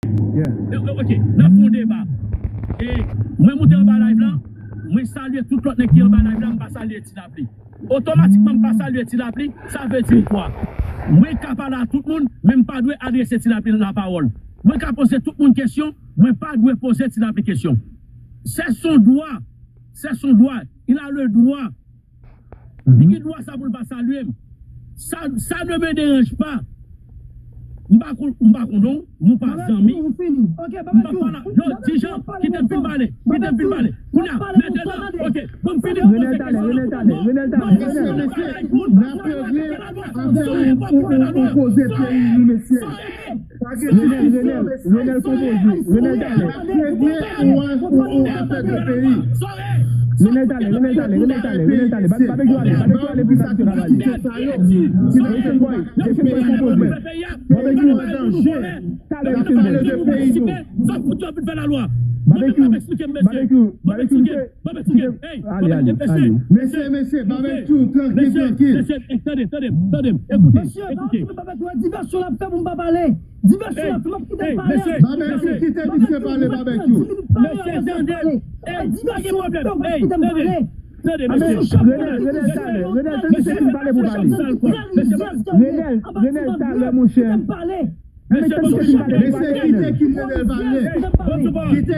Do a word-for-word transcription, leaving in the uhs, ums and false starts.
E, e, ok, n ap fè yon deba. E mwen moute anba live la, mwen salye tout lòt nèg ki anba live la, m pa salye Ti Lapli. Otomatikman, m pa salye Ti Lapli, sa vle di kwa? Mwen ka pale a tout moun, men m pa dwe adrese Ti Lapli lapawòl. Mwen ka poze tout moun kesyon, mwen pa dwe poze Ti Lapli kesyon. C'est son droit, c'est son droit, il a le droit. Li gen dwa sa pou l pa salye m. Ça, ça ne me dérange pas. M pa kon, m pa konn ou, nou pa zanmi. M pa pale. Non, Dijan, kite m fin pale. Kite m fin pale. Kounye a, mentnan, ok, bon, m fini poze kesyon. Renel, talè, Renel, talè, Renel, talè, Renel. Mesye, mesye, n ap regle afè ou, ou, ou, ou koze peyi nou, mesye. Pa gen diskisyon, mesye. Renel, Renel, konpoze. Renel, talè. N ap regle ou, ou, ou afè de peyi. Renel, talè, Renel, talè, Renel, talè, Renel, talè. Ba, Babekyou ale, Babekyou ale pou sa, pou sa, pou sa. Jason Boy, Jason Boy, konpoze. Babekyou an danje. Talè, Jason Boy. Babekyou, Babekyou, Babekyou, kite, ale, ale, ale. Mesye, mesye, Babekyou, trankil, trankil. Mesye, tande, tande, tande, ekoute, ekoute. Divèsyon l ap fè pou m pa pale. Divèsyon l ap fè, m ap kite l pale. Babekyou, kite misye pale, Babekyou. Mesye, tande. Ey, pa gen pwoblèm. Ey, tande. Tande, mesye. Renel, Renel, talè. Renel, tann misye fin pale pou pale. Renel, Renel, talè, monchè. Mesye, mesye, kite Kim Renel pale. Kite